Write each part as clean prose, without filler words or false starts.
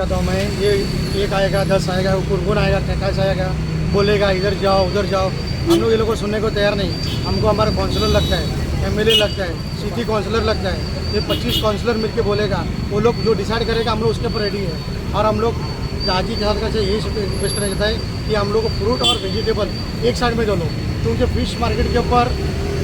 चाहता हूँ मैं, ये एक आएगा, 10 आएगा, कौन कौन आएगा, कैसे आएगा, बोलेगा इधर जाओ, उधर जाओ। हम लोग ये लोग को सुनने को तैयार नहीं। हमको हमारा काउंसलर लगता है, एमएलए लगता है, सिटी काउंसलर लगता है। ये 25 काउंसलर मिलके बोलेगा, वो लोग जो डिसाइड करेगा, हम लोग उसके ऊपर रेडी है। और हम लोग दादी के साथ का यही रिक्वेस्ट करना चाहता है कि हम लोग को फ्रूट और वेजिटेबल एक साइड में डालो, क्योंकि फिश मार्केट के ऊपर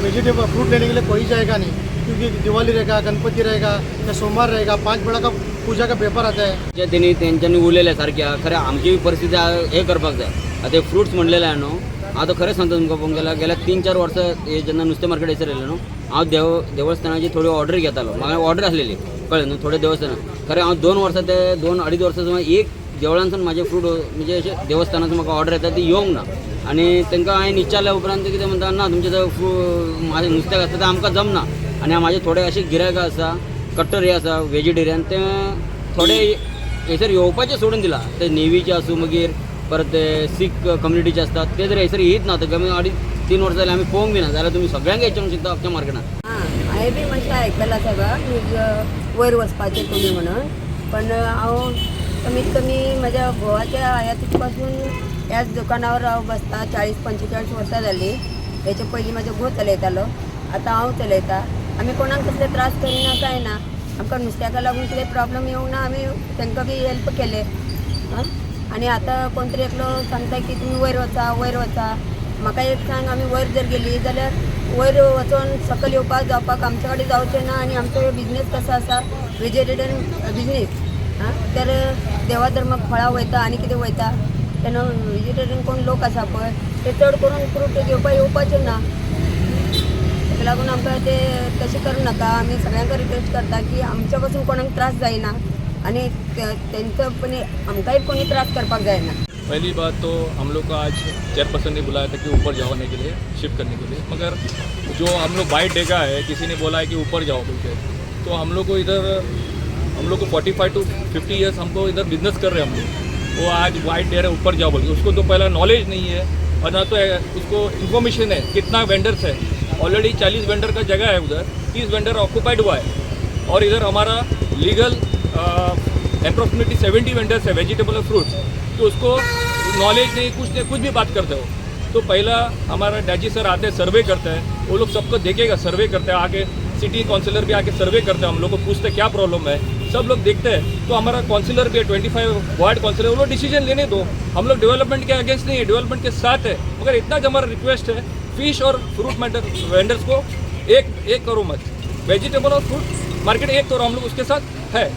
वेजिटेबल फ्रूट लेने के लिए कोई जाएगा नहीं, क्योंकि दिवाली रहेगा, गणपति रहेगा या सोमवार रहेगा, पांच बड़ा का पूजा का पेपर आता है। जे तेणी तेंच्यांनी उलयलें सारकें आहा खरें. आमची परिस्थिती हे करपाक जाय. आतां हे फ्रुट्स म्हणलेले आहा न्हू, हांव खरें सांगता तुमकां, पळोवंक गेल्यार गेल्या 3-4 वर्सां हे जेन्ना नुस्तें मार्केट हयसर येयलें न्हू, हांव देवस्थानाची थोडी ऑर्डर घेतालो. म्हाका ऑर्डर आसलेली, कळ्ळें न्हू, थोडे देवस्थानां. खरें हांव 2 वर्सां ते 2-2.5 वर्सां सुमार एक देवळांसून म्हाजे फ्रूट, म्हणजे अशें देवस्थानाचो म्हाका ऑर्डर येता ती येवंक ना. आनी तांकां हांवें विचारल्या उपरांत ते कितें म्हणटा, ना, तुमचें थंय म्हाजें नुस्त्याक आसता तें आमकां जमना. आनी म्हाजे थोडे अशे गिरायक आसा, कट्टर हे आसा वेजिटेरियन, ते थोडे हयसर येवपाचें सोडून दिलां. ते नेवीचे आसूं, मागीर परत ते सीख कम्युनिटीचे आसतात, ते जर हयसर येयत ना. आतां कमी 2.5-3 वर्सां जालीं आमी पळोवंक बी ना. जाल्यार तुमी सगळ्यांक विचारूंक शकता अख्ख्या मार्केटान. आं, हांवें बी मातशें आयकलां सगळं न्यूज वयर वचपाचें तुमी म्हणून, पण हांव कमीत कमी म्हज्या घोवाच्या हयातीत पासून ह्याच दुकानावर हांव बसता. 40-45 वर्सां जालीं. हेच्या पयलीं म्हाजो घोव चलयतालो, आतां हांव चलयता. आमी कोणाक कसले त्रास करिना, कांय ना. आमकां नुस्त्याका लागून कितें प्रॉब्लम येवंक ना. आमी तांकां बी हेल्प केले. आं, आनी आतां कोण तरी एकलो सांगता की तुमी वयर वचा, वयर वचा. म्हाका एक सांग, आमी वयर जर गेली जाल्यार वयर वचोन सकयल येवपाक जावपाक आमच्या कडेन जावचें ना. आनी आमचो बिजनेस कसो आसा, वेजिटेरियन बिजनेस. आं, तर देवा धर्माक फळां वयता आनी कितें वयता तेन्ना वेजिटेरियन कोण लोक आसा पळय, ते चड करून फ्रूट घेवपाक येवपाचे ना. ताका लागून आमकां ते तशें करूं नाका. आमी सगळ्यांक रिक्वेस्ट करता की आमच्या पासून कोणाक त्रास जायना आनी तेंचो पण आमकांय कोणी त्रास करपाक जायना. पहली बात तो हम लोग को आज चेयरपर्सन ने बुलाया था कि ऊपर जाने के लिए, शिफ्ट करने के लिए, मगर जो हम लोग बाइट देखा है, किसी ने बोला है कि ऊपर जाओ बोल के, तो हम लोग को इधर, हम लोग को 45 टू 50 इयर्स हमको इधर बिजनेस कर रहे हैं हम लोग. वो आज वाइट दे रहे हैं ऊपर जाओ बोल के, उसको तो पहला नॉलेज नहीं है और ना तो उसको इन्फॉर्मेशन है कितना वेंडर्स है. ऑलरेडी 40 वेंडर का जगह है उधर, 30 वेंडर ऑक्यूपाइड हुआ है और इधर हमारा लीगल अप्रोक्सीमेटली 70 वेंडर्स है वेजिटेबल और फ्रूट्स. तो उसको नॉलेज नहीं, कुछ नहीं, कुछ भी बात करते हो. तो पहला हमारा डैजी सर आते हैं, सर्वे करते हैं. वो लोग सबको देखेगा, सर्वे करते हैं आके. सिटी काउंसिलर भी आके सर्वे करते हैं, हम लोग को पूछते हैं क्या प्रॉब्लम है. सब लोग देखते हैं, तो हमारा काउंसिलर भी है, 25 वार्ड काउंसिलर, वो लोग डिसीजन लेने दो. हम लोग डेवलपमेंट के अगेंस्ट नहीं है, डेवलपमेंट के साथ है, मगर इतना जो हमारा रिक्वेस्ट है, फिश और फ्रूट वेंडर्स को एक एक करो मत. वेजिटेबल और फ्रूट मार्केट एक करो, हम लोग उसके साथ है.